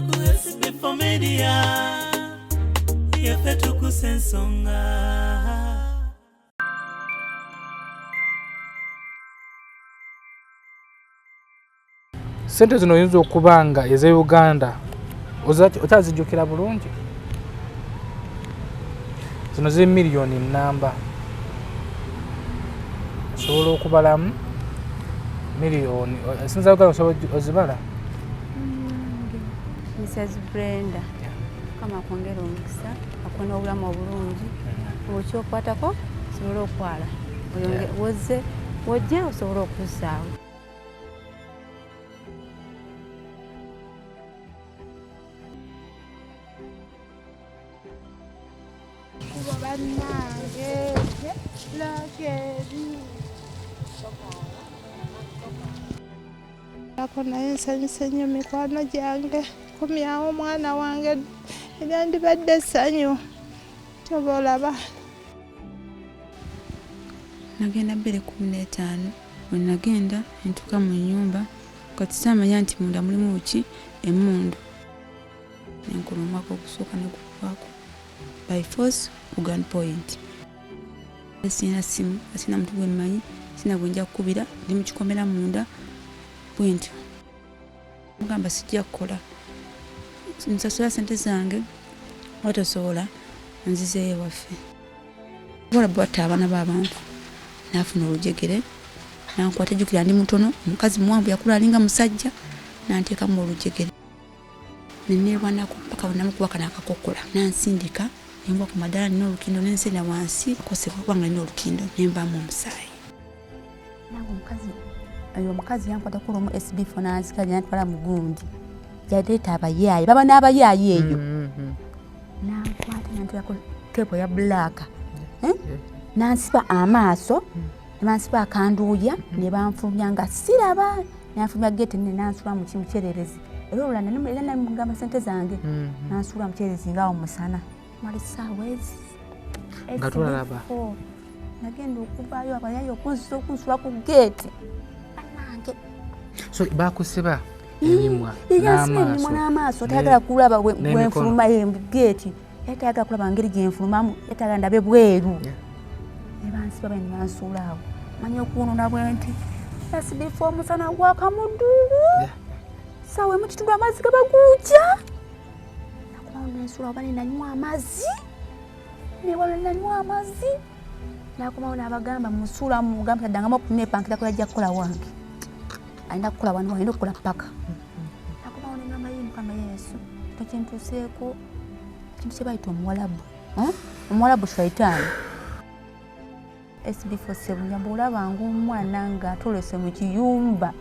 Ku SB4 Media yaffe tukusa ensonga. Sente zino oyinza okuba nga eze Uganda okyazijjukira bulungi. Zino ziri miliyoni namba, osobola okubalamu miliyoni sinza Uganda osobola ozibala. Mrs Brenda, Mukama akwongere omukisa, akuwe n'obulamu obulungi, okyokwatako osobole okwala, wozze wojje osobole okuzzaawo. Kuba bannange lakeri ako naye nsanyuse nnyo mikwano gyange, kumyawo omwana wange eryandibadde essanyu kyoba olaba. Nagenda 2015, bwe nagenda ntuuka mu nnyumba kati saamanya nti munda mulimu ki emmundu. Nenkola omwaka ogusooka ne guggwako by force ku gun point. Sirina ssimu, sirina muntu gwe mmanyi, sirina gwe nja kukubira, ndi mu kikomera munda bwe ntyo. Mugamba sijja kukola, nsasula ssente zange oba tosobola nzizeeyo ewaffe. Bwala bwatta abaana b'abantu n'afuna olujegere nankwata, jjukira ndi mutono, omukazi muwanvu yakula alinga musajja, n'anteekamu olujegere neneerwanako paka bwe namukuba kano akakokola n'ansindika nengwa ku madaala, nina olukindo n'ensenda wansi kosebwa kubanga nina olukindo nenvaamu omusaayi. Nange omukazi oyo omukazi yankwata kulo mu SB4 n'anzika nantwala mu gundi yaleeta abayaayi baba n'abayaayi eyo nankwata nanteekako teepu ya bulaaka nansiba amaaso ne bansiba akanduuya ne banfulumya nga siraba, nanfulumya geeti nene nansula mu kyererezi era olulala era namugamba sente zange nansula mu kyererezi ngaawo musana mala essaawa ezi nga tulalaba. Nagenda okuvaayo abayaayi okunzisa okunsula ku geeti bannange. So bakusiba emimwa n'amaaso n'amaaso, tayagala kulaba bwenfuluma geeti, tayagala kulaba ngeri gyenfulumamu, yatayagala ndabe bweru. Ne bansiba bane ne bansuula awo, manya okuwonona bwe nti SB4 omusana gwakamuddulu saawa emu kitundu amazzi gabaguuja nakubawo nensula oba nenanywa amazzi newala nanywa amazzi nakomawo n'abagamba musuula mugamba taddangamu okuneepankirako yajja kukola wange alina kukola wano alina okukola paka. Nakomawo nengamba ye Mukama Yesu tokintuuseeko kintu kye bayita omuwalabu omuwalabu shaitaani. SB4 Ssebunya bw'olabanga omwana ng'atolese mu kiyumba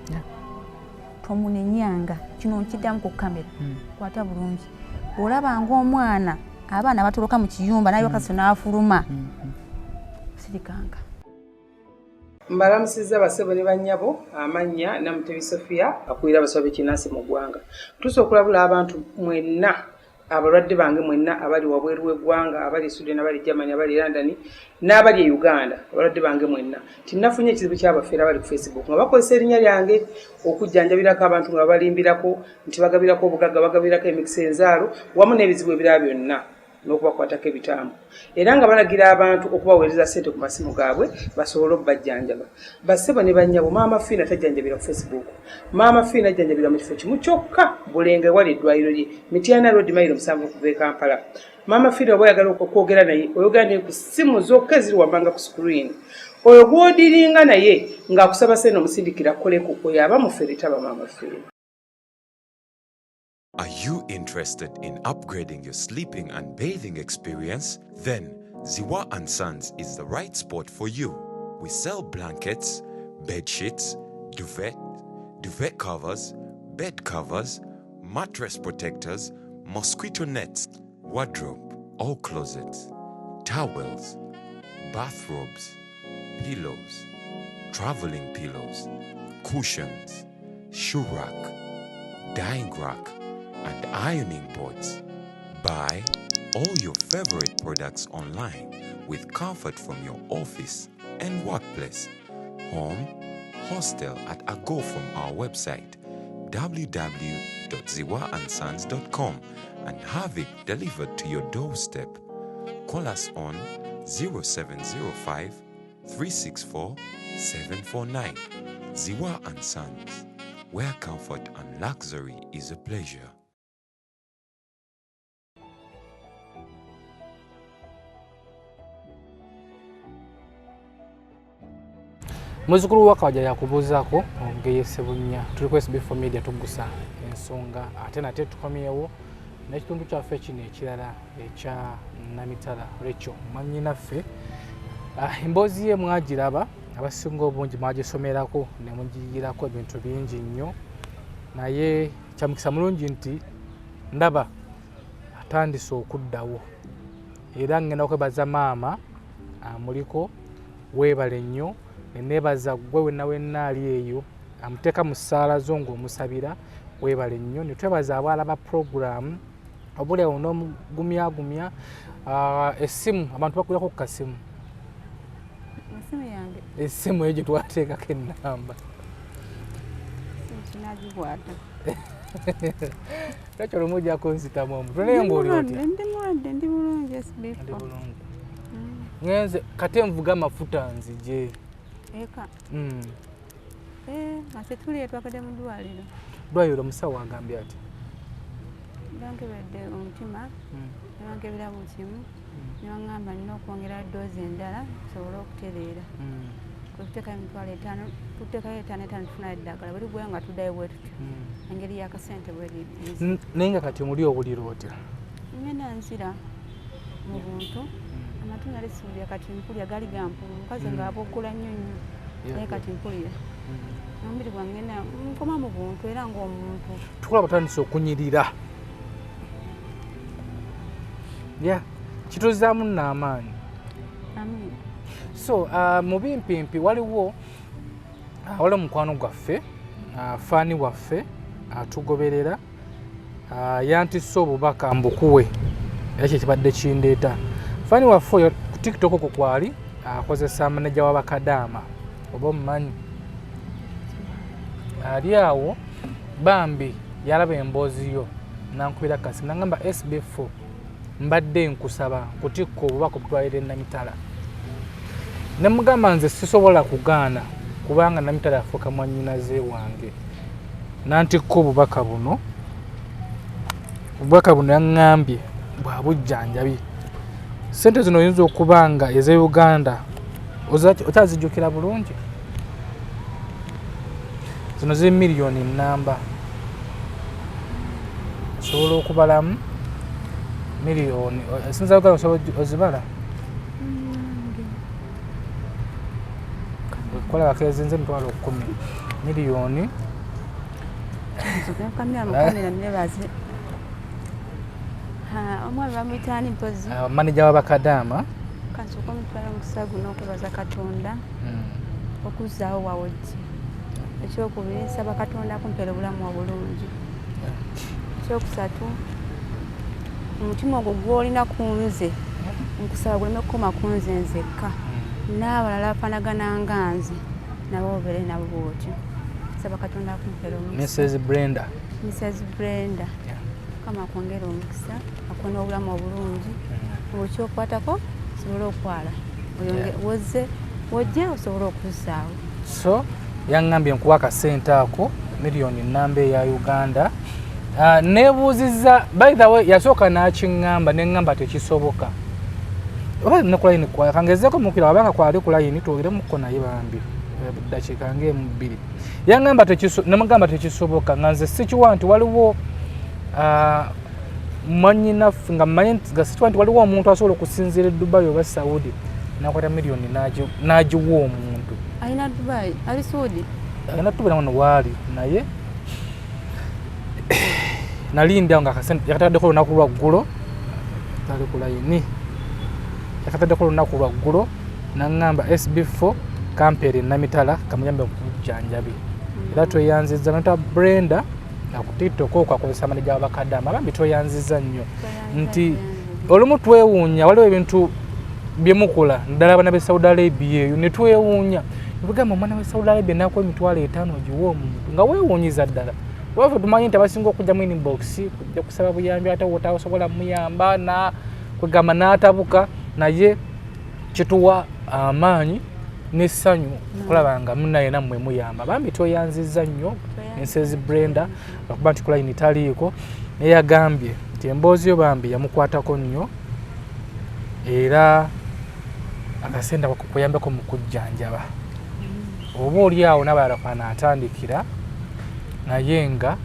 tomunenyanga, kino nkiddamu ku kamera kwata bulungi. Bw'olabanga omwana abaana batoloka mu kiyumba naye bakasi n'afuluma sirikanga. Mbalamusizza basebo ne bannyabo, amannya Namutebi Sophia akulira abasawo b'ekinnansi mu ggwanga. Ntuuse okulabula abantu mwenna abalwadde bange mwenna abali wabweru w'eggwanga, abali e Sweden, abali Germany, abali London n'abali e Uganda, abalwadde bange mwenna nti nafunye ekizibu ky'abafeera abali ku Facebook nga bakozesa erinnya lyange okujjanjabirako abantu nga babalimbirako nti bagabirako obugagga, bagabirako emikisa, enzaalo wamu n'ebizibu ebirala byonna n'okubakwatako ebitambo, era nga balagira abantu okubaweereza ssente ku masimu gaabwe basobole okubajjanjaba. Bassebo ne bannyabo, Maama Fiina tajjanjabira ku Facebook. Maama Fiina ajjanjabira mu kifo kimu kyokka, Bulenga ewali eddwaliro lye, Mityana Road, mayiro 7 okuva e Kampala. Maama Fiina oba oyagala okwogera naye, oyogera naye ku ssimu zokka eziri wammanga ku screen. Oyo gw'odiringa naye ng'akusaba ssente omusindikira koleko, oyo aba mufere, taba Maama Fiina. Are you interested in upgrading your sleeping and bathing experience? Then Ziwa and Sons is the right spot for you. We sell blankets, bed sheets, duvet, duvet covers, bed covers, mattress protectors, mosquito nets, wardrobe or closets, towels, bathrobes, pillows, traveling pillows, cushions, shoe rack, drying rack, and ironing boards. Buy all your favorite products online with comfort from your office and workplace, home, hostel at a go from our website. www.ziwaandsons.com and have it delivered to your doorstep. Call us on 0705 364 749. Ziwa and Sons, where comfort and luxury is a pleasure. Muzzukulu wa Kawaja yakubuuzaako Omugeye Ssebunya. Tuli ku SB4 Media tugusa ensonga ate nate tukomyewo n'ekitundu kyaffe kino ekirala ekya Namitala Rachel mwannyinaffe. Emboozi ye mwagiraba, abasinga obungi mwagisomerako ne mugiyirako ebintu bingi nnyo, naye kyamukisa mulungi nti ndaba atandise okuddawo, era ngenda kwebaza maama amuliko, weebale nnyo, neneebaza ggwe wenna wenna ali eyo amuteeka mu ssaala zo ng'omusabira, weebale nnyo. Ne twebaza abalaba puroguraamu obuli awo n'omugumyagumya. Essimu abantu bakubirako ku kasimu, Essimu yange, essimu eyo gye twateekako ennamba kinagikwata. Lwaki olumu ojja kunzitamu omutwe naye ng'oli otya? Ndi mulwadde, ndi bulungi. Ndi SB4. bulungi. Ngenze kate nvuga amafuta nzije Eka. Nga tetuliye, twakedde mu ddwaliro. Ddwaliro omusawo agambye ati Bankebedde omutima ne bankebera buli kimu ne baŋŋamba nina okwongera doozi endala nsobole okutereera. Kwe kuteekayo 50,000, tuteekayo etaano etaano, tufuna eddagala bwe liggwayo nga tuddayo bwe tutyo. Engeri y'akasente bweri. Naye nga kati muli owulira otya? Ngenda nzira mu buntu. Amatu nali siwulira, kati mpulira. Gaali gampulu mukazi ng'aboggola nnyo nnyo, naye kati mpulira omubiri gwange ngenda nkoma mu buntu era ng'omuntu. Tukulaba otandise okunyirira, ya kituzaamu nno amaanyi. Amiina. So mu bimpimpi waliwo waliwo mukwano gwaffe, fan waffe atugoberera, yantisse obubaka mbukuwe, era kyekibadde kindeeta. Fan waffe oyo ku TikTok okwo kwali akozesa maneja w'abakadaama, oba omumanyi, ali awo bambi yalaba emboozi yo nankubira kasimu nagamba, "SB4, mbadde nkusaba nkutikka obubaka obutwalira enamitala." Nemugamba nze sisobola kugaana kubanga Namitala yafuuka mwannyinaze wange. Nantikka obubaka buno. Obubaka buno yaŋŋambye bwa bujjanjabi. Sente zino oyinza okuba nga eze Uganda okyazijjukira bulungi? Zino ziri miliyoni namba, osobola okubalamu miliyoni sinza Uganda osobola ozibala? Kola bakezinze 10,000 miliyoni. Kamera mukamera nebaze. Omwami bamuyita ani mpozi? Maneja w'abakadaama. Kansooka omutwala omukisa guno okwebaza Katonda okuzzaawo wawojje. Ekyokubiri, nsaba Katonda akumpeera obulamu obulungi. Ekyokusatu, omutima ogwo gw'olina ku nze nkusaba guleme kukoma ku nze nzekka, n'abalala abafaanagana nga nze nabo obeere nabo bwotyo. Nsaba Katonda akumpeera omukisa. Mrs Brenda. Mrs Brenda, Mukama akwongere omukisa, akuwe n'obulamu obulungi, buli kyokwatako osobole okwala. Wozze wojje osobole okuzzaawo. So yaŋŋambye nkuwa akasente ako, miliyoni namba eya Uganda. Neebuuzizza, by the way yasooka n'akiŋŋamba neŋŋamba tekisoboka, oba ne ku layini kangezeeko mukira wabanga kwali ku layini twogeremukko naye bambi ddakiika ng'emu bbiri. Yaŋŋamba nemugamba tekisoboka, nga nze sikiwa nti waliwo mwannyinaffe, nga mmanyi nga sikiwa nti waliwo omuntu asobola okusinziira e Dubai oba Saudi nakwata miliyoni n'agiwa omuntu. Alina Dubai, ali Saudi. Alina tubera wano waali, naye nali ndi awo nga akasente yakataddeko olunaku lwa ggulo, tali ku layini, yakataddeko olunaku lwa ggulo naŋŋamba SB4 kampeere Namitala kamuyambe okujjanjabi. Era tweyanziza nota Brenda ku TikTok okwo akozesa maneja w'abakadaama. Bambi tweyanziza nnyo nti olumu twewuunya waliwo ebintu byemukola naddala abaana b'e Saudi Arabia eyo ne twewuunya nebugamba omwana w'e Saudi Arabia nakuwa 50,000 ogiwa omuntu, nga weewuunyiza ddala. Waffe tumanyi nti abasinga okujja mu inbox kujja kusaba buyambi, ate wotasobola muyamba na kwegamba n'atabuka, naye kituwa amaanyi n'essanyu okulaba nga munnaye nammwe muyamba. Bambi tweyanzizza nnyo Mrs Brenda, lwakuba nti kulayini taliiko, naye yagambye nti emboozi yo bambi yamukwatako nnyo era akasente ako kuyambeko mu kujjanjaba. Oba oli awo n'abalala kwanaatandikira, naye nga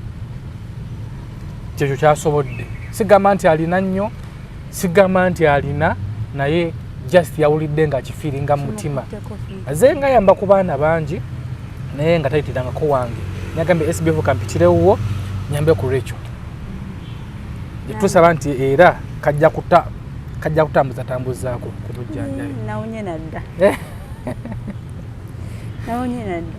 kyekyo kyasobodde. Sigamba nti alina nnyo, sigamba nti alina, naye just yawulidde nga akifiiringa mu mutima. Aze nga ayamba ku baana bangi, naye nga tayitirangako wange. Nagambye SBF kampitirewo nyambe ku Rachel. Tusaba nti era kajja kuta kajja kutambuza tambuzaako ku bujjanjabi. Nawonye nadda, nawonye nadda.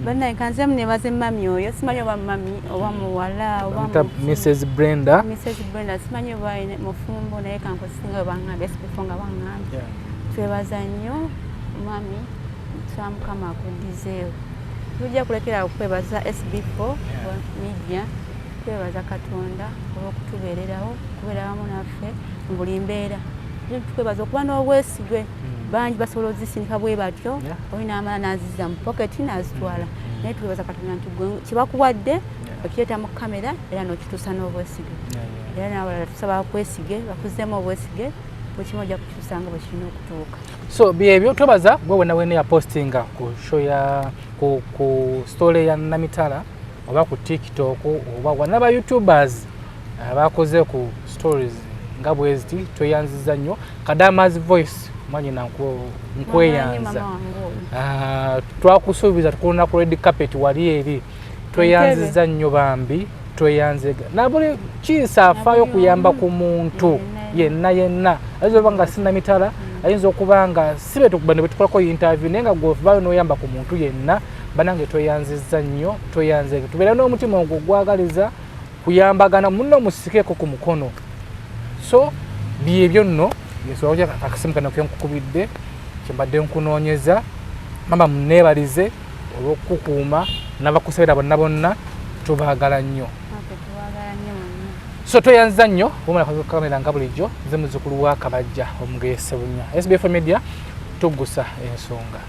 Bannaye, kanze munebaze mami oyo, simanyi oba mami oba muwala oba Bamuyita Mrs Brenda. Mrs Brenda, simanyi oba mufumbo, naye kankosinga we baŋŋambye SBF nga baŋŋambye. Twebaza nnyo mami, nsaba Mukama akuddizeewo. Tujja kulekera okwebaza SB4 Media, twebaza Katonda olw'okutubeererawo, okubeera wamu naffe mu buli mbeera. Tukwebaza okuba n'obwesigwe. Bangi basobola ozisindika bwe batyo, oli n'amala n'azizza mu poketi n'azitwala, naye twebaza Katonda nti gwe kibakuwadde okireeta mu kamera era n'okituusa n'obwesige. Era n'abalala tusaba bakwesige, bakuzzemu obwesige, buli kimu ojja kukyusa nga bwe kirina okutuuka. So byebyo, twebaza gwe wena wena yapostinga ku show ya ku story ya Namitala oba ku TikTok oba wanaba YouTubers abakoze ku stories nga bweziti, tweyanziza nnyo. Kadama's Voice, mwanyina, nkweyanza. Mama wange oyo. Ah, twakusuubiza tukulina ku red carpet wali eri. Tweyanziza nnyo bambi, tweyanzega nabuli kiisa afaayo okuyamba ku muntu yenna yenna. Ayinza okuba nga sinamitala, ayinza okuba nga si betukubano betukolako interview, naye nga gweovaayo n'oyamba ku muntu yenna, banange tweyanziza nnyo, tweyanzege. Tubeera n'omutima ogwo ogwagaliza kuyambagana, munno musikeeko ku mukono. So byebyo nno, nsobola akasimu kano kenkukubidde kyembadde nkunoonyeza. Mama, muneebalize olw'okukukuuma n'abakusabira bonna bonna, tubaagala nnyo. Naffe tubaagala nnyo mwenna. So tweyanziza nnyo bumala kamera nga bulijjo. Nze muzzukulu wa Kabajja Omugeye Ssebunya, SBF Media, tuggusa ensonga.